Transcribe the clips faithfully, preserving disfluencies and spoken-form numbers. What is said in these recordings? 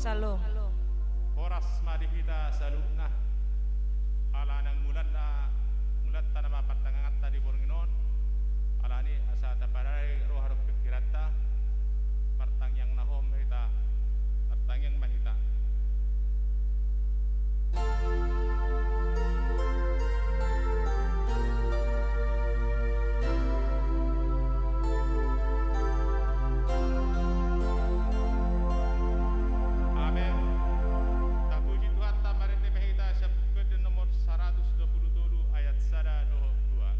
Syalom. Horas ma di hita saluhutna. Ala naeng mulak na, mulak ta nama pardanganta di borngin on. Alani asa taparade roha dohot pingkiranta. Martangiang na hohom ma hita. Martangiang ma hita. Amen. Tapuji Tuhanta, marende ma hita sian Buku Ende nomor saratus dua pulu tolu ayat sada dohot dua.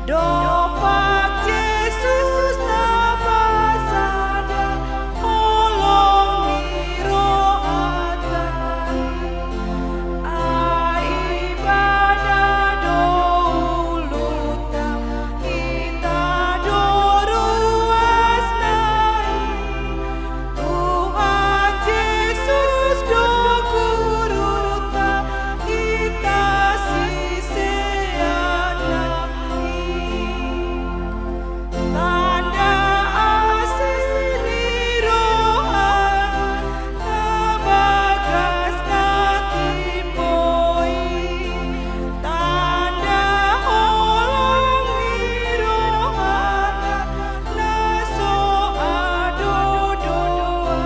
Dompak Jesus na pasada holong ni rohanta i. Ai Ibana do uluta, hita do ruasna i. Tuhan Jesus do guruta, hita siseanna i. Tanda asi ni rohana na bagas na timbo i. Tanda holong ni rohana na so adong-adong.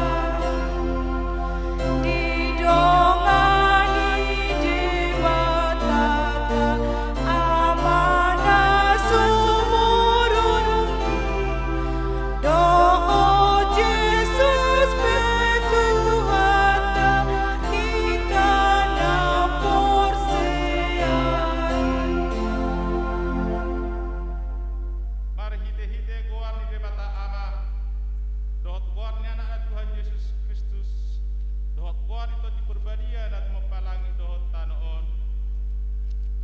Didongani Debata Ama na sumurung i, dohot Jesus pe Tuhanta, hita na porsea i. Marhite-hite goar ni Debata Ama, dohot goar ni Anakna Tuhan Jesus Kristus, dohot goar ni Tondi Parbadia na tumompa langit dohot tano on.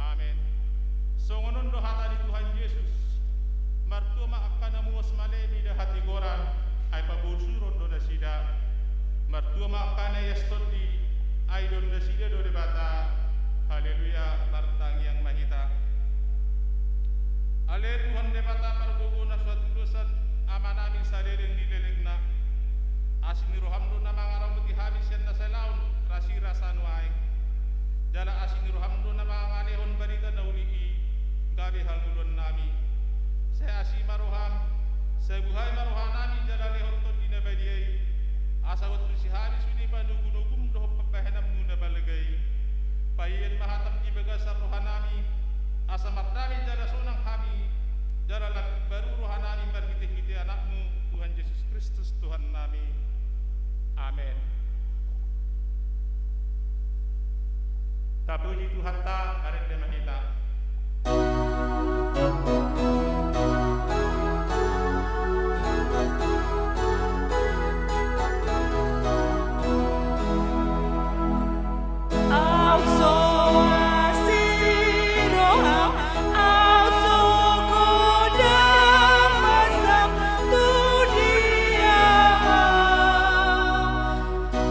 Amen. Songon on do hata ni Tuhan Jesus: Martua ma angka na muas male mida hatigoran, ai pabosuron do nasida. Martua ma angka na ias tondi, ai idaon nasida do Debata. Haleluya, martangiang ma hita. Ale Tuhan Debata pargogo na so hatudosan, Amanami saleleng ni lelengna. Asi ni roham do na mangaramoti hami sian na salaon rasirasa nuaeng. Jala asi ni roham do na mangalehon barita na uli i gabe hangoluannami. Sai asi ma roham, sai buhai ma rohanami jala lehon Tondi na Badia i, asa huantusi hami sude panogunogum dohot pambahenanmu na balga i. Paihut ma hatam di bagasan rohanami, asa mardame jala sonang hami, jala lam imbaru rohanami marhite-hite Anakmu, Tuhan Jesus Kristus, Tuhannami. Amen. Tapuji Tuhanta, marende ma hita.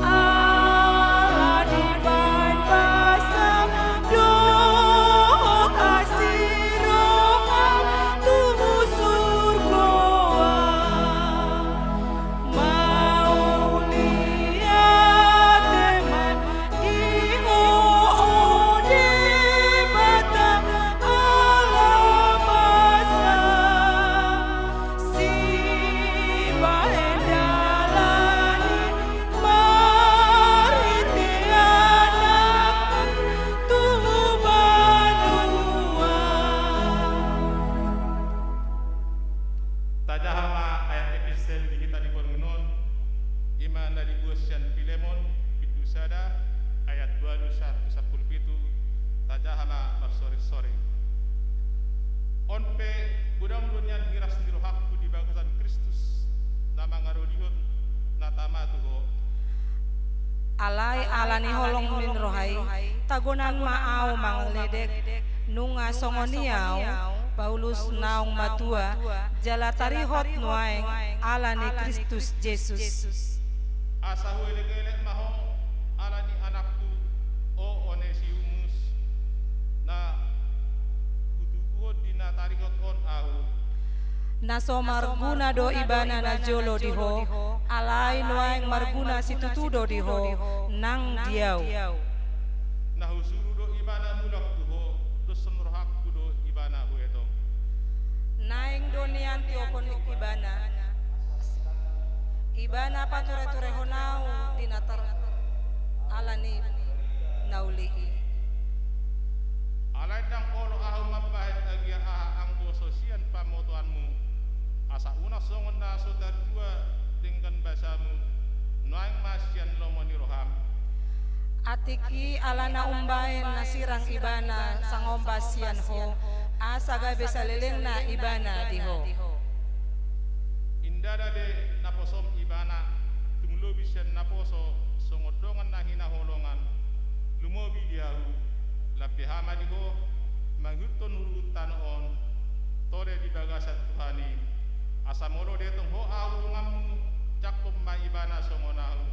Ala dibaen basam dohot asi roham tu surgo an. Mauliate ma di Ho, o Debata, ala basam. Sibahen dalan i marhite Anakmu tu banua. Tajaha ma ayat epistel di hita di borngin on, i ma na dibuat sian Pilemon, bindu sada, ayat dua dohot sahat tu sampulu pitu, tajaha ma marsoring-soring. On pe, godang do nian hiras ni rohangku di bagasan Kristus, na mangaradoti na tama tu Ho. Alai ala ni holong ni roha i, tagonan ma ahu mangledek, nunga songon i ahu, Paulus naung matua, jala tarihot nuaeng ala ni Kristus Jesus. Asa huelekelek ma ho ala ni anakku, o Onesimus, na hutubuhon di na tarihot on ahu. Na so marguna do ibana najolo di ho, alai nuaeng marguna situtu do di ho nang di ahu. Na husuru do ibana mulak tu ho, dos songon rohangku do ibana huetong. Naeng do nian tiopon ibana. Ibana patureturehon ahu di na tar-, ala ni na uli i. Alai ndang olo ahu mambahen agia aha anggo so sian pamotoanmu, asa unang songon na so tardua denggan basamu, nuaeng ma sian lomo ni roham. Atik i alana umbahen na sirang ibana sangombas sian ho, asa gabe salelengna ibana di ho. Ndada be naposom ibana, tung lobi sian naposo songon dongan na hinaholongan, lumobi di ahu, lam beha ma di ho, mangihuthon ulu tano on, tole di bagasan Tuhan i, asa molo dietong ho ahu donganmu, jangkon ma ibana songon ahu.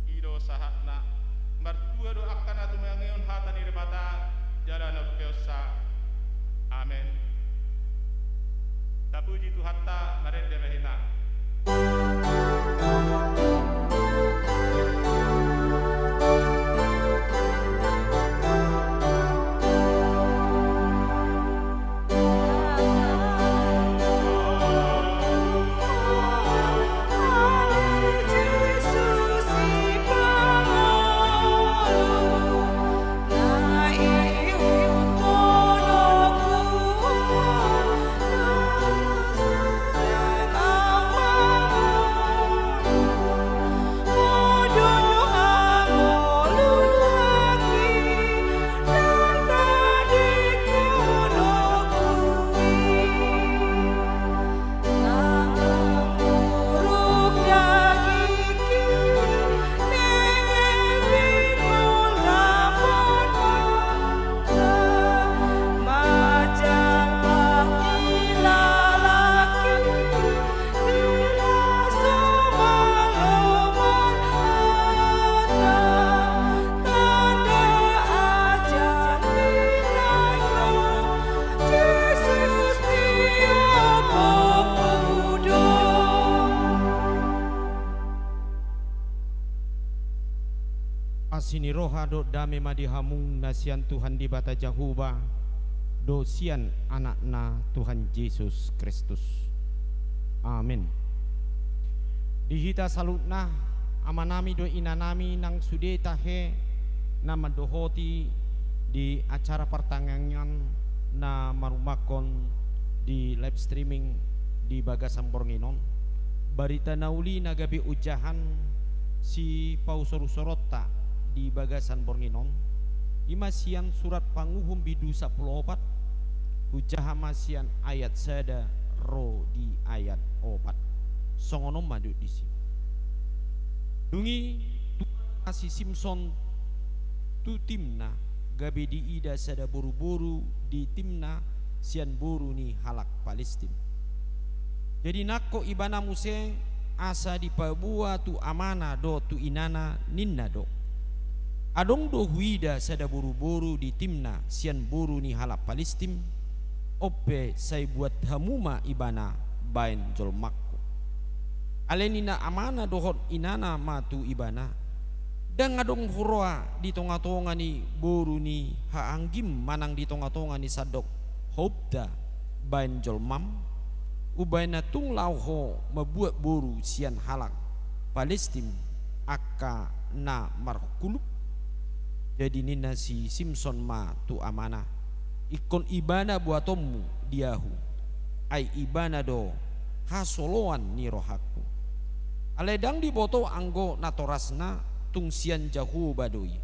I do sahatna. Martua do angka na tumangihon hata ni Debata jala na umpeopsa. Amen. Tapuji Tuhanta, marende ma hita. Asi ni roha dohot dame ma di hamu na sian Tuhan Debata Jahowa dohot sian Anakna Tuhan Jesus Kristus. Amen. Di hita saluhutna, amanami dohot inanami nang sude tahe na mandohoti di acara partangiangan na marumakhon di live streaming di bagasan borngin on. Barita na uli na gabe ojahan sipausorusoronta di bagasan borngin on, i ma sian surat Panguhum bindu sampulu opat, hujaha ma sian ayat sada ro di ayat opat. Songon on ma didok disi. Dung i, tuat ma si Simson tu Timna, gabe diida sada boruboru di Timna sian boru ni halak Palistim. Jadi nangkok ibana muse asa dipaboa tu amana dohot tu inana, ninna do: Adong do huida sada boruboru di Timna sian boru ni halak Palistim, on pe sai buat hamu ma ibana baen jolmangku. Alai ninna amana dohot inana ma tu ibana: Ndang adong huroha di tongatonga ni boru ni haanggim manang di tongatonga ni sandok houmta baen jolmam, umbahen na tung laho ho mambuat boru sian halak Palistim angka na marhulum? Jadi ninna si Simson ma tu amana: Ingkon ibana buatonmu di ahu, ai ibana do hasoloan ni rohangku. Alai ndang diboto anggo natorasna, tung sian Jahowa do i.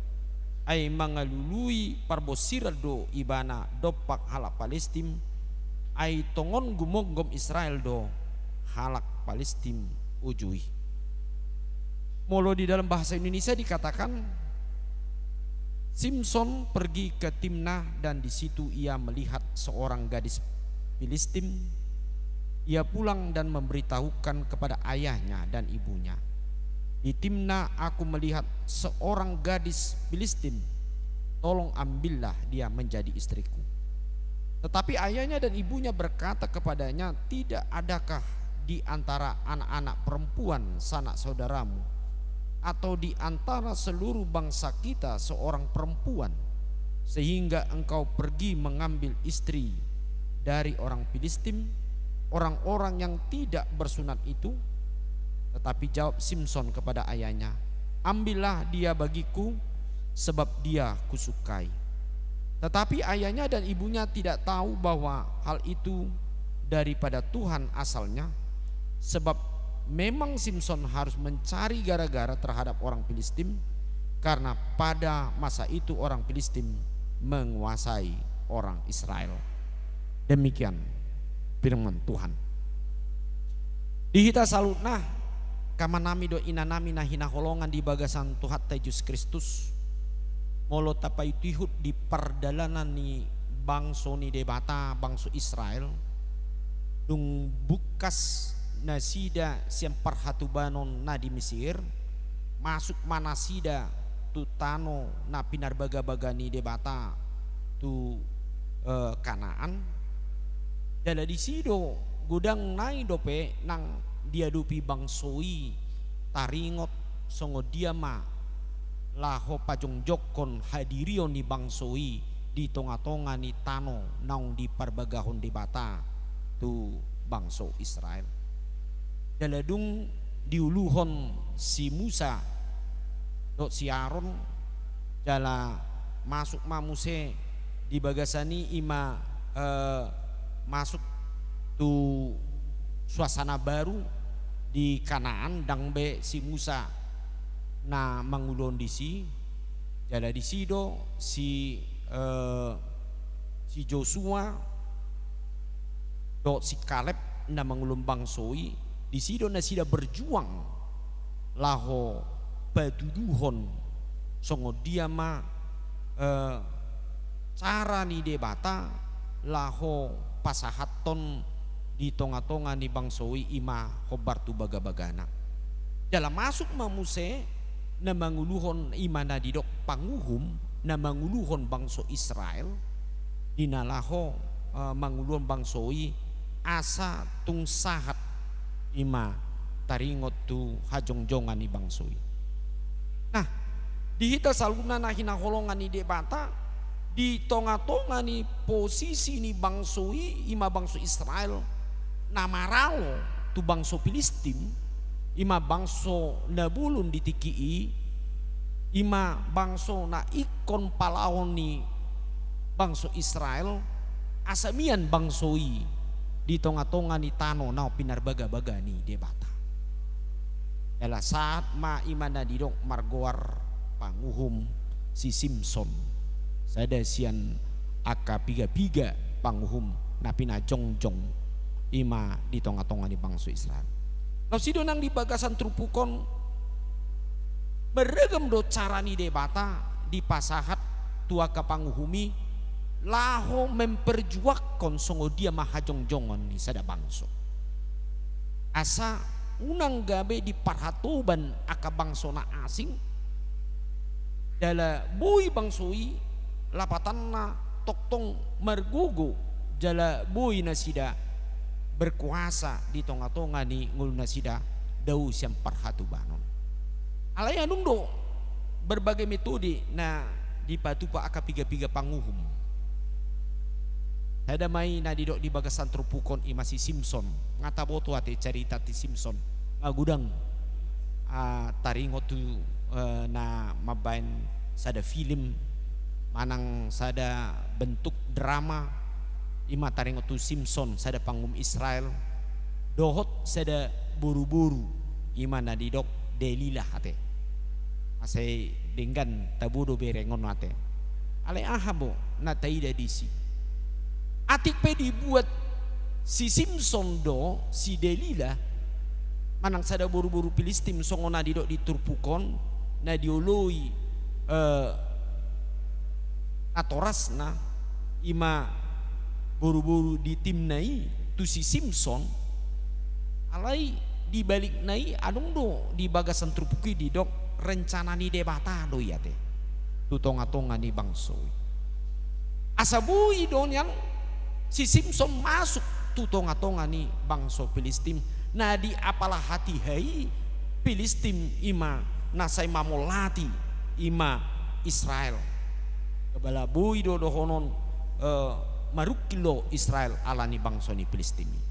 Ai mangalului parbonsiran do ibana dompak halak Palistim, ai tongon gumomgom Israel do halak Palistim uju i. Molo di dalam bahasa Indonesia dikatakan, Simson pergi ke Timna dan di situ ia melihat seorang gadis Filistin, ia pulang dan memberitahukan kepada ayahnya dan ibunya, "Di Timna aku melihat seorang gadis Filistin, tolong ambillah dia menjadi istriku." Tetapi ayahnya dan ibunya berkata kepadanya, "Tidak adakah di antara anak-anak perempuan sanak saudaramu, atau di antara seluruh bangsa kita seorang perempuan, sehingga engkau pergi mengambil istri dari orang Filistin, orang-orang yang tidak bersunat itu?" Tetapi jawab Simson kepada ayahnya, "Ambillah dia bagiku, sebab dia kusukai." Tetapi ayahnya dan ibunya tidak tahu bahwa hal itu daripada Tuhan asalnya, sebab memang Simson harus mencari gara-gara terhadap orang Filistin, karena pada masa itu orang Filistin menguasai orang Israel. Demikian firman Tuhan. Di hita saluhutna, amanami dohot inanami na hinaholongan di bagasan Tuhanta Jesus Kristus, molo tapaihutihut di pardalanan ni bangso ni Debata, bangso Israel, dung bungkas nasida sian parhatobanon na di Mesir, masuk ma nasida tu tano na pinarbagabaga ni Debata, tu, eh, Kanaan. Jala disi do godang nai dope nang diadopi bangso i taringot songon dia ma laho pajongjongkon hadirion ni bangso i di tongatonga ni tano naung diparbagahon Debata tu bangso Israel. Jala dung diuluhon si Musa dohot si Aron, jala masuk ma muse di bagasan i, i ma, eh, masuk tu suasana baru di Kanaan, ndang be si Musa na manguluhon disi, jala disi do si, eh, si Josua dohot si Kaleb na manguluhon bangso i, disi do nasida berjuang laho patuduhon songon dia ma, eh, cara ni Debata laho pasahathon di tongatonga ni bangso i, i ma hombar tu bagabagana. Jala masuk ma muse na manguluhon, i ma na didok panguhum, na manguluhon bangso Israel, di na laho, eh, manguluhon bangso i asa tung sahat, i ma taringot tu hajongjongan ni bangso i. Nah, di hita saluhutna na hinaholongan ni Debata, di tongatonga ni posisi ni bangso i, i ma bangso Israel, na maralo tu bangso Filistin, i ma bangso na bolon di tingki i, i ma bangso na ingkon palaon ni bangso Israel, asa mian bangso i di tongatonga ni tano na pinarbagabaga ni Debata. Jala sahat ma, i ma na didok margoar panguhum, si Simson, sada sian angka pigapiga panguhum na pinajongjong, i ma di tongatonga ni bangso Israel. Laos i do nang di bagasan turpuk on, beragam do cara ni Debata dipasahat tu angka panguhum i laho memperjuangkon songon dia ma hajongjongan ni sada bangso. Asa unang gabe diparhatoban angka bangso na asing, jala boi bangso i lapatanna tongtong margogo, jala boi nasida berkuasa di tongatonga ni ngolunasida dao sian parhatobanon. Alai adong do berbagai metode na dipatupa angka pigapiga panguhum. Sada ma i na didok di bagasan turpuk on, i ma si Simson. Nga taboto ate carita ni Simson. Nga godang, ah, taringot tu, eh, na mambaen sada film manang sada bentuk drama, i ma taringot tu Simson, sada panguhum Israel, dohot sada boruboru, i ma na didok Delilah ate. Asa i denggan tabo do bereng on ate. Alai aha bo na taida disi? Atik pe dibuat si Simson do si Delilah, manang sada boruboru Filistin songon na didok di turpuk on, na dioloi, eh, natorasna, i ma boruboru di timna i tu si Simson, alai di balikna i adong do di bagasan turpuk i didok rencana ni Debata do i ate tu tongatonga ni bangso i. Asa boi do nian si Simson masuk tu tongatonga ni bangso Pilistim, na diapalahatiha i Pilistim, i ma na sai mamolhati i ma Israel. Jala boi do dohonon, eh, marungkil do Israel ala ni bangso ni Pilistim i.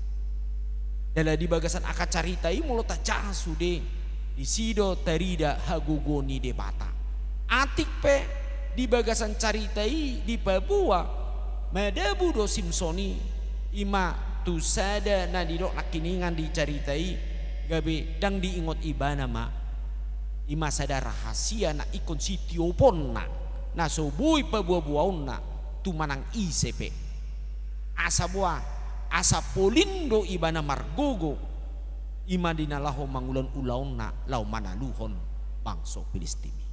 Jala di bagasan angka carita i molo tajaha sude, disi do tarida hagogoon ni Debata. Atik pe di bagasan carita i dipaboa, madabu do Simson i, i ma tu sada na didok nangkiningan di carita i, gabe ndang diingot ibana ma, i ma sada rahasia na ingkon sitioponna, na so boi paboaboaonna tu manang ise pe. Asa boha, asa polin do ibana margogo, i ma di na laho mangulahon ulaonna laho manaluhon bangso Pilistim i.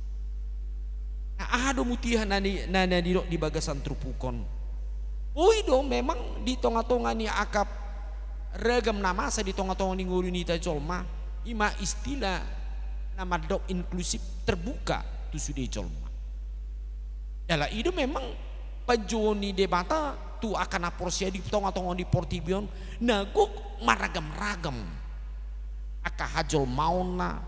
Nah, aha do mutiha na ni, na, na didok di bagasan turpuk on? Boi do memang di tongatonga ni angka ragam na masa di tongatonga ni ngolu ni hita jolma, i ma istilah na mandok inklusif, terbuka tu sude jolma. Jala i do memang panjouon ni Debata tu angka na porsea di tongatonga ni portibi on, na gok maragamragam angka hajolmaonna,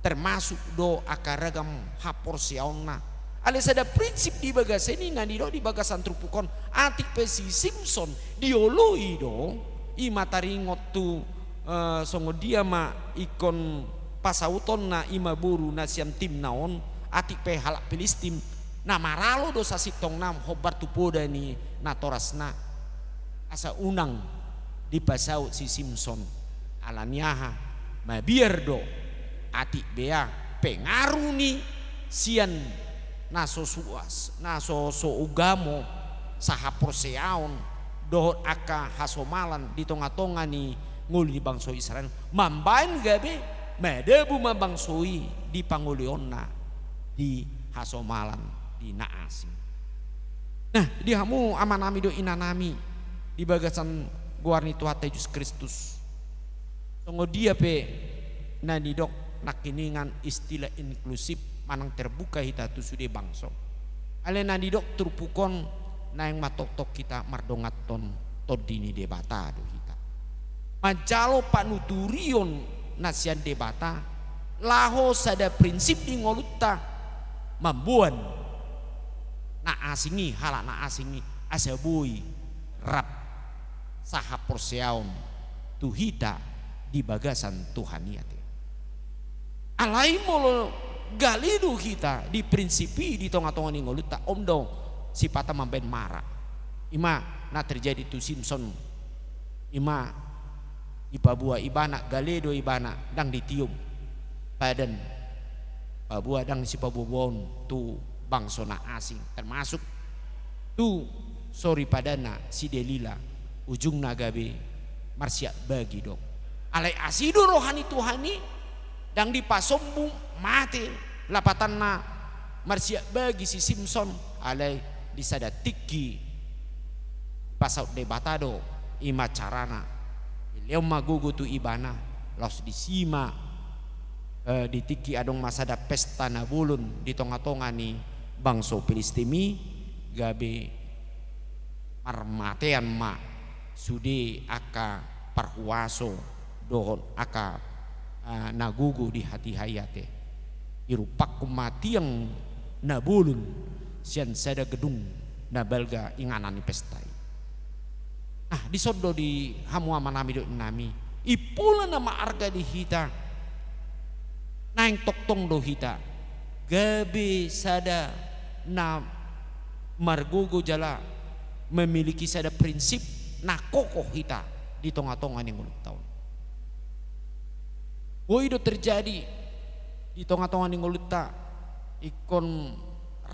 termasuk do angka ragam haporseaonna. Alai sada prinsip di bagasan i na didok di bagasan turpuk on, atik pe si Simson dioloi do, i ma taringot tu, eh, songon dia ma ingkon pasautonna i ma boru na sian timna on, atik pe halak Pilistim, na maralo do sasintongna hombar tu poda ni natorasna. Asa unang dipasaut si Simson. Ala ni aha? Mabiar do, atik bea pengaruh ni sian na so suas, na so, so ugamo, sahaporseaon, dohot angka hasomalan di tongatonga ni ngolu ni bangso Israel, mambaen gabe madabu ma bangso i di pangoleonna di hasomalan, di na asing. Nah, di hamu amanami dohot inanami di bagasan goar ni Tuhanta Jesus Kristus, songon dia pe na nidok nangkiningan istilah inklusif manang terbuka hita tu sude bangso, alai na nidok turpuk on naeng ma tongtong hita mardonganhon Tondi ni Debata do hita. Manjalo panuturion na sian Debata laho sada prinsip di ngolunta, mamboan na asing i, halak na asing i, asa boi rap sahaporseaon tu hita di bagasan Tuhan i ate. Alai molo gale do hita di prinsip i di tongatonga ni ngolunta, on do sipata mambaen mara. I ma na terjadi tu Simson. I ma dipaboa ibana, gale do ibana, ndang ditiop padan, paboa ndang sipaboaboaon tu bangso na asing, termasuk tu soripadana si Delila, ujungna gabe marsiak bagi do. Alai asi do roha ni Tuhan i, ndang dipasombu, mate, lapatanna marsiak bagi si Simson, alai di sada tingki pasaut Debata do, i ma carana. Dilehon ma gogo tu ibana, laos disi ma, eh, di tingki adong ma sada pesta na bolon di tongatonga ni bangso Pilistim i, gabe marmatean ma sude angka parhuaso dohot angka, eh, na gogo di hatiha i ate. Dirumpakhon ma tiang na bolon sian sada gedung na balga inganan ni pesta i. Nah, dison do di hamu amanami dohot inanami, impola na maarga di hita, naeng tongtong do hita gabe sada na margogo jala memiliki sada prinsip na kokoh hita di tongatonga ni ngolunta on. Boi do terjadi di tongatonga ni ngolunta, ingkon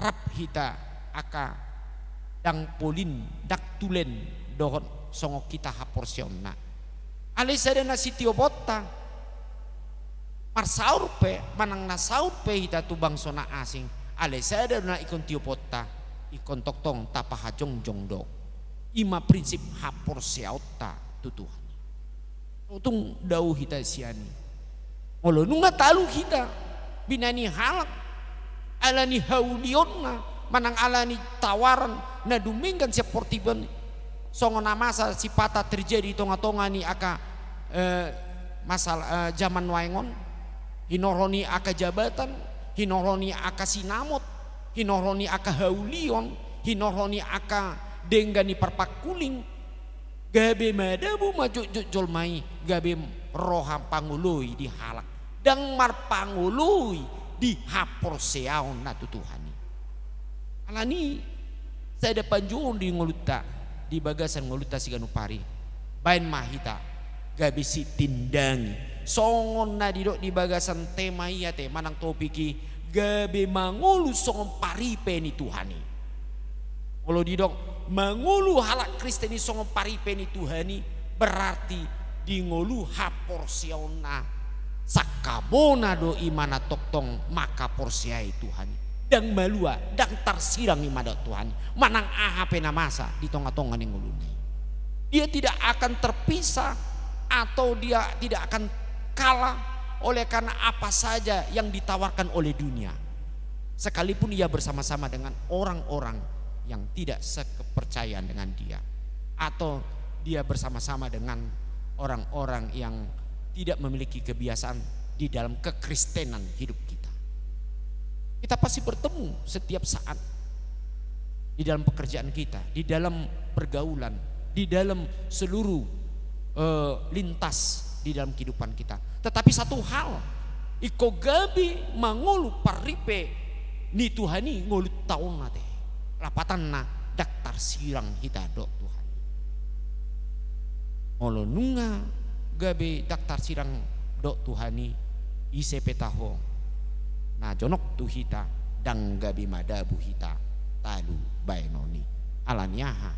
rap hita angka ndang polin, ndang tulen dohot songon hita haporseaonna. Alai sada na sitioponta, marsaor pe manang na saor pe hita tu bangso na asing, alai sada do na ingkon tioponta, ingkon tongtong tapahajongjong do. I ma prinsip haporseaonta tu Tuhan i. Tung dao hita sian i. Molo nunga talu hita, binaen ni halak, ala ni haulionna, manang ala ni tawaran na dumenggan sian portibi on, songon na masa sipata terjadi di tonga-tonga ni angka, eh, masalah, eh, jaman nuaeng on, hinorhon ni angka jabatan, hinorhon ni angka sinamot, hinorhon ni angka haulion, hinorhon ni angka denggan ni parpangkuling, gabe madabu ma jotjot jolma i, gabe roha pangoloi di halak, ndang marpangoloi di haporseaon na tu Tuhan i. Alani i, sada panjouon di ngolunta, di bagasan ngolunta siganup ari, baen ma hita gabe sitindangi, songon na didok di bagasan tema i ate, manang topik i, gabe mangolu songon paripe ni Tuhan i. Molo didok mangolu halak Kristen i songon paripe ni Tuhan i, berarti di ngolu haporseaonna, sangkabona do imana tongtong mangkaporseai Tuhan i. Ndang malua, ndang tarsirang imana dohot Tuhan i, manang aha pe na masa di tonga-tonga ni ngoluna i. Dia tidak akan terpisah atau dia tidak akan kalah oleh karena apa saja yang ditawarkan oleh dunia. Sekalipun ia bersama-sama dengan orang-orang yang tidak sekepercayaan dengan dia, atau dia bersama-sama dengan orang-orang yang tidak memiliki kebiasaan di dalam kekristenan hidup kita. Kita pasti bertemu setiap saat di dalam pekerjaan kita, di dalam pergaulan, di dalam seluruh, eh, lintas di dalam kehidupan kita. Tetapi satu hal, ingkon gabe mangolu paripe ni Tuhan i ngolunta on ate. Lapatanna ndang tarsirang hita dohot Tuhan i. Molo nunga gabe ndang tarsirang dohot Tuhan i, ise pe taho na jonok tu hita, ndang gabe madabu hita talu baenon i. Alani aha?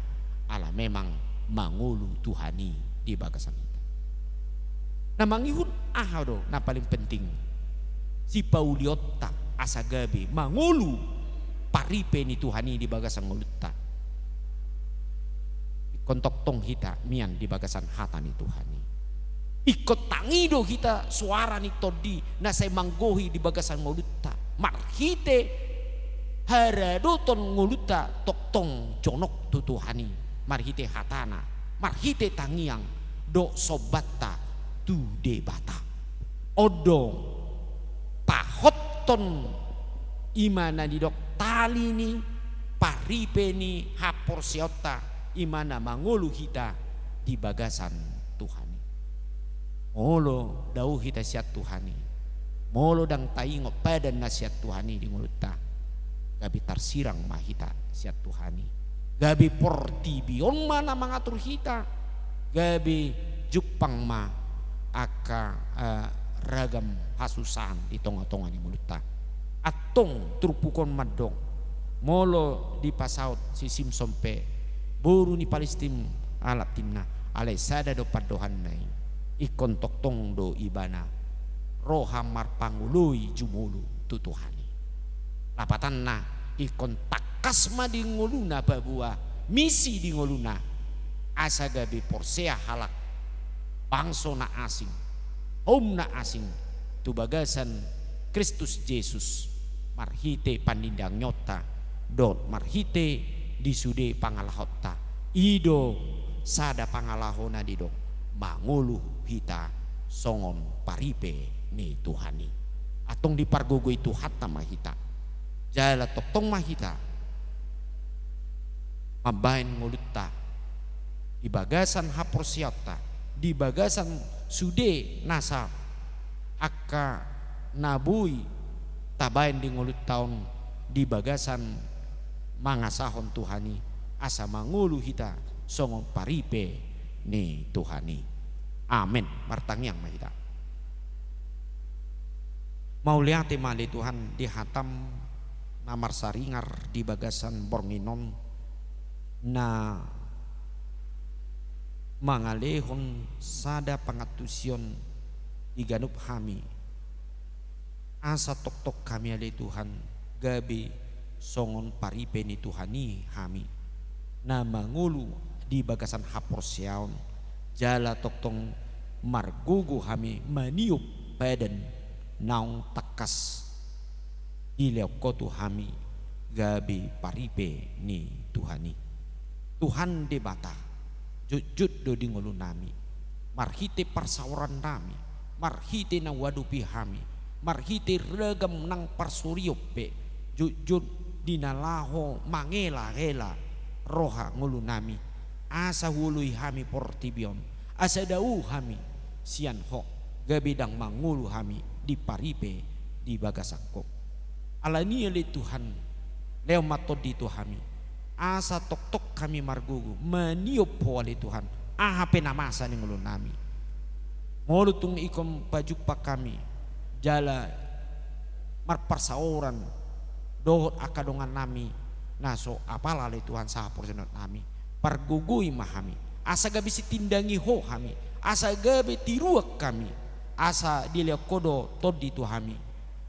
Ala memang mangolu Tuhan i di bagasan hita. Na mangihut aha do na paling penting? Sipaulionta asa gabe mangolu paripe ni Tuhan i di bagasan ngolunta. Ingkon tongtong hita mian di bagasan hata ni Tuhan i. Ingkon tangi do hita soara ni Tondi na sai manggohi di bagasan ngolunta. Marhite haradoton ngolunta tongtong jonok tu Tuhan i. Marhite hatana, marhite tangiang dohot sombanta tu Debata. On do pahothon i ma na nidok tali ni paripe ni haporseaonta, i ma na mangolu hita di bagasan Tuhan i. Molo dao hita sian Tuhan i, molo ndang taingot padan na sian Tuhan i di ngolunta, gabe tarsirang ma hita sian Tuhan i. Gabe portibi on ma na mangatur hita, gabe jumpang ma angka, eh, ragam hasusahan di tonga-tonga ni ngolunta. Antong turpuk on mandok, molo dipasaut si Simson pe boru ni Palistim anak timna, alai sada do pandohanna i, ingkon tongtong do ibana roha marpangoloi jumolo tu Tuhan i. Lapatanna, ingkon tangkas ma di ngoluna paboa misi di ngoluna, asa gabe porsea halak, bangso na asing, houm na asing, tu bagasan Kristus Jesus, marhite panindangionta dohot marhite di sude pangalahonta. I do sada pangalaho na didok mangolu hita songon paripe ni Tuhan i. Antong dipargogoi Tuhanta ma hita. Jala tongtong ma hita mambaen ngolunta di bagasan haporseaonta, di bagasan sude nasa angka na boi tabaen di ngolunta on di bagasan mangasahon Tuhan i, asa mangolu hita songon paripe ni Tuhan i. Amen. Martangiang ma hita. Mauliate ma ale Tuhan di hatam na marsaringar di bagasan borngin on, na mangalehon sada pangantusion di ganup hami. Asa tongtong hami ale Tuhan, gabe songon paripe ni Tuhan i hami, na mangolu di bagasan haporseaon, jala tongtong margogo hami maniop padan naung tangkas dilehon Ho tu hami gabe paripe ni Tuhan i. Tuhan Debata, jotjot do di ngolunami, marhite parsaorannami, marhite na huadopi hami, marhite ragam nang parsorion pe, jotjot di na laho mangelahela roha ngolunami, asa huoloi hami portibi on, asa dao hami sian Ho, gabe ndang mangolu hami di paripe di bagasan Ho. Alani i ale Tuhan, lehon ma tondi tu hami, asa tongtong hami margogo maniop Ho ale Tuhan, aha pe na masa ni ngolunami. Molo tung ingkon pajumpang hami jala marparsaoran dohot angka dongannami na so apala ale Tuhan sahaporseaonnami, pargogoi ma hami, asa gabe sitindangi Ho hami, asa gabe tiruan hami, asa dilehon Ho do tondi tu hami,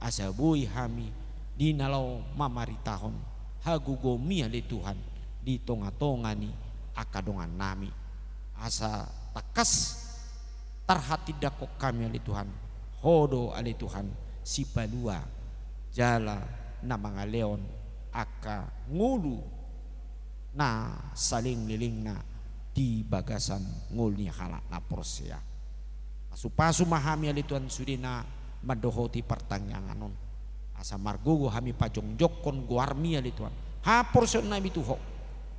asa boi hami di na laho mamaritahon hagogoonmi ale Tuhan di tongatonga ni angka dongannami, asa tangkas tarhatindangkon hami ale Tuhan, Ho do ale Tuhan sipalua jala na mangalehon angka ngolu na salelenglelengna di bagasan ngolu ni halak na porsea. Pasupasu ma hami ale Tuhan sude na mandohoti partangiangan on, asa margogo hami pajongjongkon goarmi ale Tuhan, haporseaonnami tu Ho,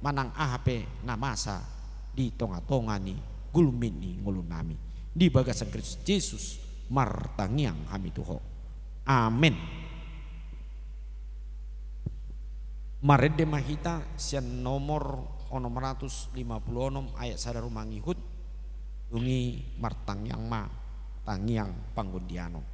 manang aha pe na masa di tongatonga ni gulmit ni ngolunami. Di bagasan Kristus Jesus martangiang hami tu Ho. Amen. Marende ma hita sian nomor onom ratus lima puluh onom ayat sada ro mangihut. Dung i martangiang ma tangiang pangondianon.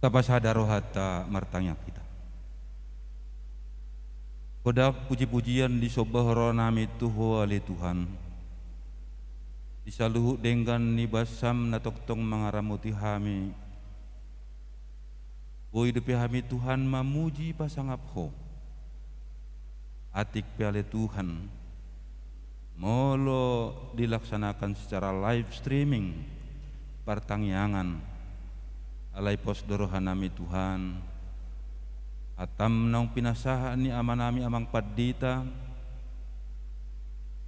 Tapasada rohanta martangiang hita. Godang pujipujian disomba rohanami tu Ho ale Tuhan. Di saluhut denggan ni basam na tongtong mangaramoti hami, boi dope hami Tuhan mamuji pasangap Ho. Atik pe ale Tuhan, molo dilaksanakan secara live streaming partangiangan, alai pos do rohanami Tuhan, hatam naung pinasahat ni amanami amang pandita,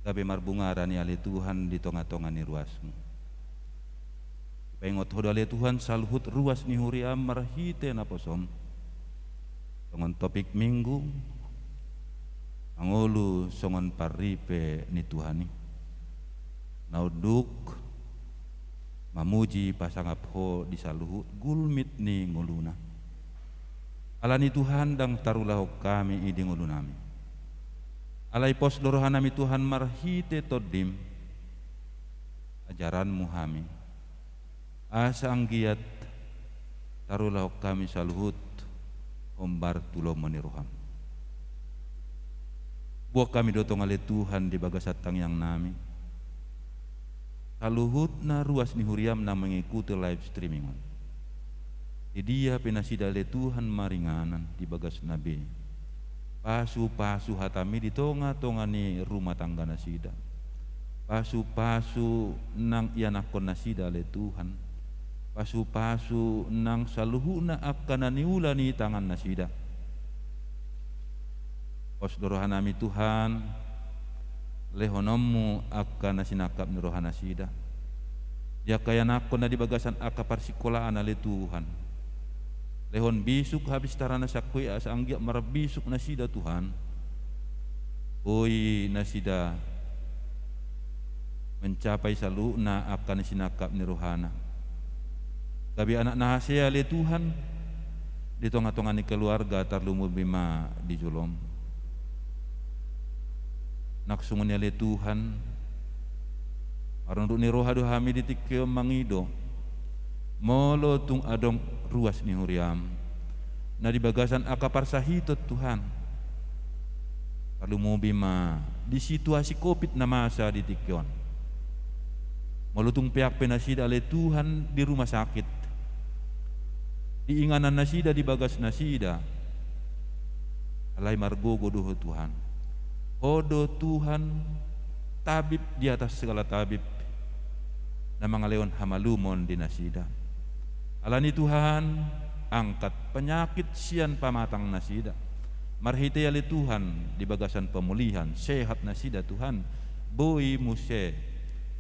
gabe marbungara ni ale Tuhan di tongatonga ni ruasmu. Dipaingot Ho do ale Tuhan saluhut ruas ni huriam marhite naposom. Songon topik Minggu, mangolu songon paripe ni Tuhan i. Na unduk mamuji pasangap Ho di saluhut gulmit ni ngoluna. Alani Tuhan ndang tarulahon hami i di ngolunami. Alai pos do rohanami Tuhan marhite Tondim, ajaranmu hami. Asa anggiat tarulahon hami saluhut hombar tu lomo ni roham. Boan hami do tong ale Tuhan di bagasan tangiangnami. Saluhutna ruas ni huriam na mengikuti live streaming on. Di dia pe nasida ale Tuhan maringanan di bagasna be. Pasupasu hatami di tongatonga ni rumah tangga nasida. Pasupasu nang ianakkon nasida ale Tuhan. Pasupasu nang saluhutna angka na niula ni tangan nasida. Pos do rohanami Tuhan, lehononmu angka na sinangkap ni roha nasida. di angka ianakhon na di bagasan angka parsikolaan ale Tuhan. Lehon bisuk habistaran na sangkue asa anggiat marbisuk nasida Tuhan. Boi nasida mencapai saluhutna angka na sinangkap ni rohana. Gabe anak na hasea ale Tuhan di tonga-tonga ni keluarga tarlumobi ma di jolom. Nang songon i ale Tuhan, marunduk ni roha do hami di tingki on mangido, molo tung adong ruas ni huriam na di bagasan angka parsahiton Tuhan, tarlumobi ma di situasi covid na masa di tingki on. Molo tung peak pe nasida ale Tuhan di rumah sakit, di inganan nasida, di bagas nasida, alai margogo do Ho Tuhan. Ho do Tuhan tabib di atas segala tabib, na mangalehon hamalumon di nasida. Alani Tuhan, angkat penyakit sian pamatang nasida. Marhite ale Tuhan di bagasan pemulihan, sehat nasida Tuhan, boi muse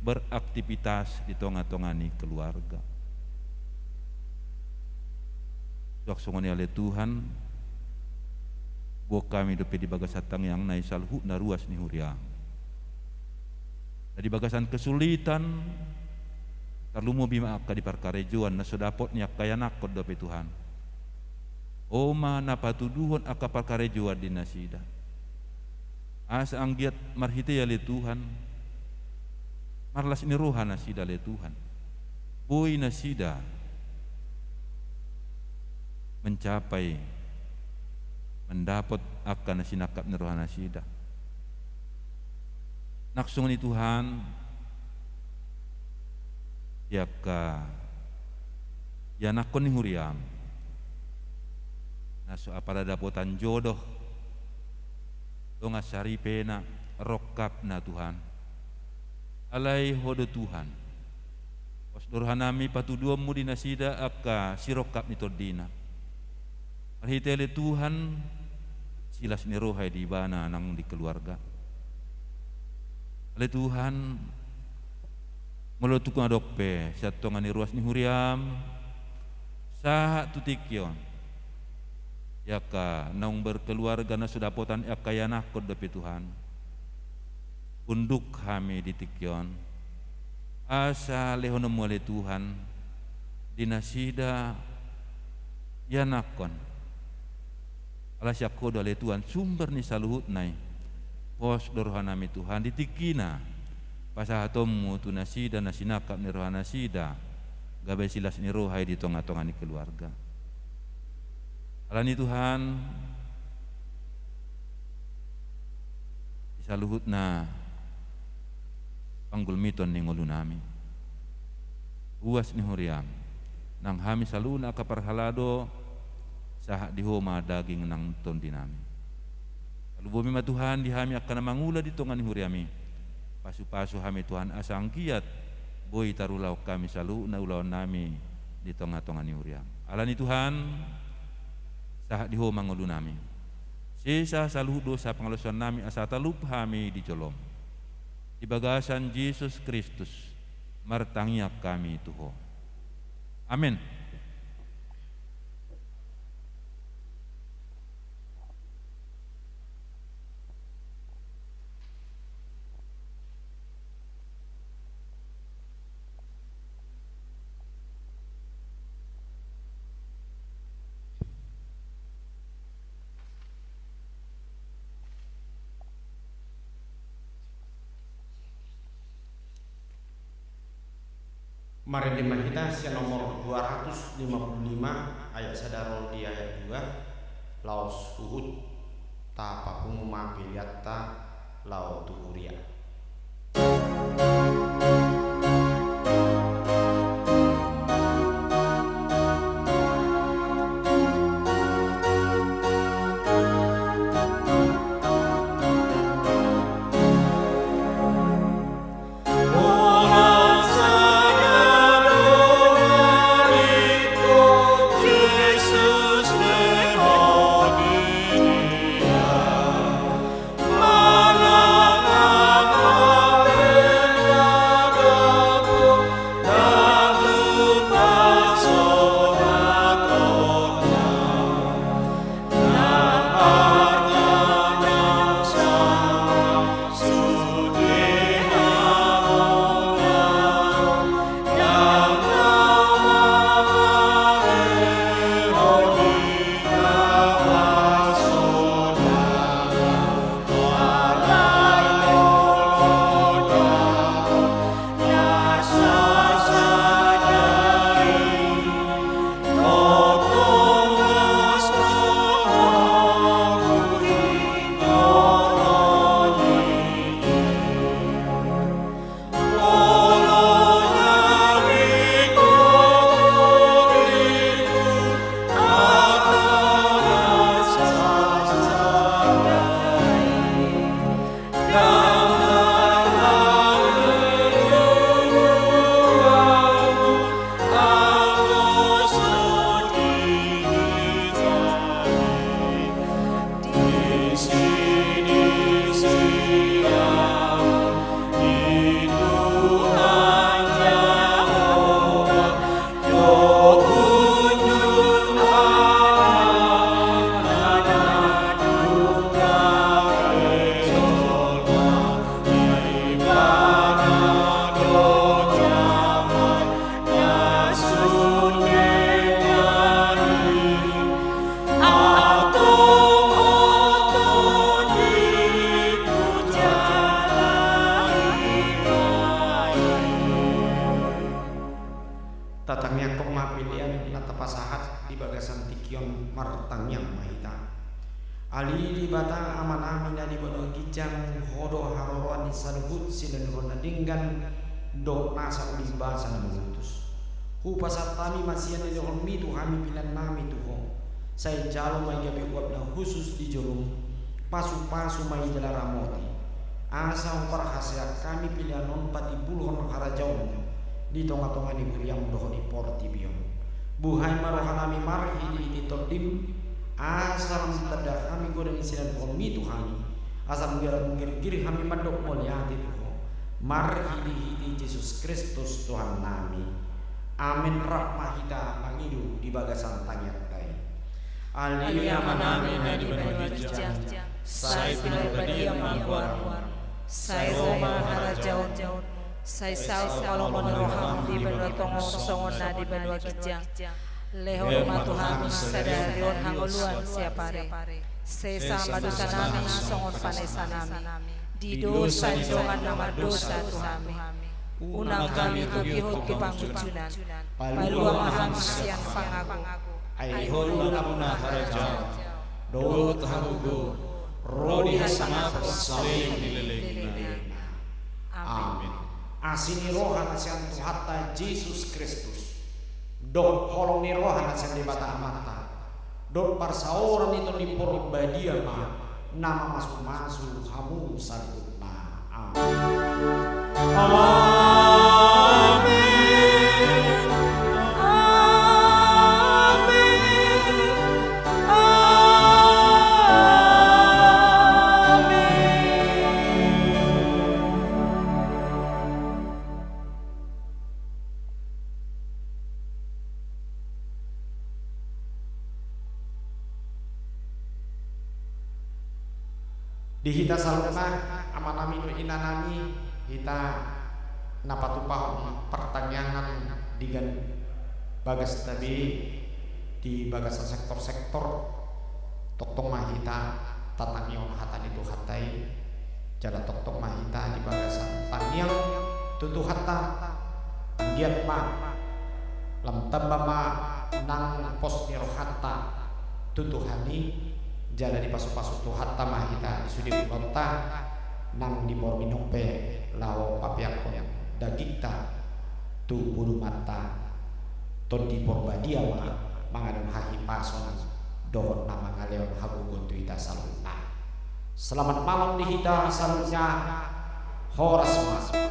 beraktivitas di tonga-tonga ni keluarga. Suang songon i ale Tuhan, boan hami dope di bagasan tangiang na i saluhutna ruas ni huriam. Na di bagasan kesulitan, tarlumobi ma angka di parkarejoan na so dapot ni angka ianakhon dope Tuhan. Ho ma na patuduhon angka parkarejoan di nasida. Asa anggiat marhite ale Tuhan, marlas ni roha nasida ale Tuhan. Boi nasida mencapai, mandapot angka na sinangkap ni roha nasida. Nang songon i Tuhan, di angka ianakhon ni huriam, na so apala dapotan jodoh, dongan saripena, rongkapna Tuhan. Alai Ho do Tuhan. Pos do rohanami patuduhonmu di nasida angka sirongkap ni tondina. Marhite ale Tuhan, silas ni roha i di ibana nang di keluarga. Ale Tuhan, molo tung adong pe sian tonga ni ruas ni huriam, sahat tu tingki on, di angka naung berkeluarga na so dapotan angka ianakhon dope Tuhan, unduk hami di tingki on, asa lehononmu ale Tuhan di nasida ianakhon. Ala sian Ho do ale Tuhan sumber ni saluhutna i. Pos do rohanami Tuhan di tingkina, pasahatonmu tu nasida na sinangkap ni roha nasida, gabe silas ni roha i di tonga-tonga ni keluarga. Alani Tuhan, di saluhutna panggulmiton ni ngolunami, ruas ni huriam, nang hami saluhutna angka parhalado, sahat di Ho ma daging nang tondinami. Tarlumobi ma Tuhan di hami angka na mangula di tonga ni huriami. Pasu-pasu hami Tuhan asa anggiat boi tarulahon hami saluhutna ulaonnami di tonga-tonga ni huriam. Alani Tuhan, sahat di Ho ma ngolunami. Sesa saluhut dosa pangalaosionnami asa talup hami di jolom. Di bagasan Jesus Kristus martangiang hami tu Ho. Amen. Marende ma hita sian nomor dua ratus lima puluh lima, ayat sada ro di ayat dua, laos huhut tapapungu ma peleanta laho tu huria. Tapasahat di bagasan tingki on, martangiang ma hita. Ale Debata Amanami na di banua ginjang, Ho do haroroan ni saluhut silehononhon na denggan dohot nasa uli basa na mamutus. Hupasahat hami ma sian lehononMi tu hami pelean nami tu Ho. Sai jalo ma i gabe uap na hushus di jolom, pasupasu ma i jala ramoti, asa huparhaseang hami pelean on patimbulhon harajaonMu di tongatonga ni huriaM dohot di portibi on. Buhai ma rohanami marhitehite TondiM, asa lam tanda hami godang ni silehononMi tu hami, asa lam girgir hami mandok mauliate tu Ho, marhitehite Jesus Kristus Tuhannami. Amen. Rap ma hita mangido di bagasan tangiangta i. Ale Amanami na di banua ginjang, sai pinarbadia ma goarMu. Sai ro ma harajaonMu. Sai saut ma lomo ni rohaM di banua tonga on songon na di banua ginjang. Lehon ma tu hami sadari on hangoluan siapari. Sesa ma dosanami songon panesanami di dosa ni dongan na mardosa tu hami. Unang hami togihon tu pangunjunan. Palua ma hami sian pangago. Ai Ho do na mamona harajaon dohot hagogoon ro di hasangapon saleleng ni lelengna. Amen. Asi ni roha na sian Tuhanta Jesus Kristus, dohot holong ni roha na sian Debata Amanta, dohot parsaoran ni Tondi Porbadia ma na mamasumasu hamu saluhutna. Amen. Amen. Amen. Amen. Di hita saluhutna, amanami dohot inanami, hita na patupahon partangiangan di gan-, bagasta be di bagasan sektor-sektor, tongtong ma hita tatangihon hata ni Tuhanta i, jala tongtong ma hita di bagasan tangiang tu Tuhanta. Anggiat ma lam tamba ma nang pos ni rohanta tu Tuhan i, jala dipasupasu Tuhanta ma hita di sude ulaonta nang di morning on pe, laho papeakhon dagingta tu podumanta. Tondi Porbadia ma mangalehon hahipason dohot na mangalehon hagogoon tu hita saluhutna. Selamat malam di hita saluhutna. Horas ma.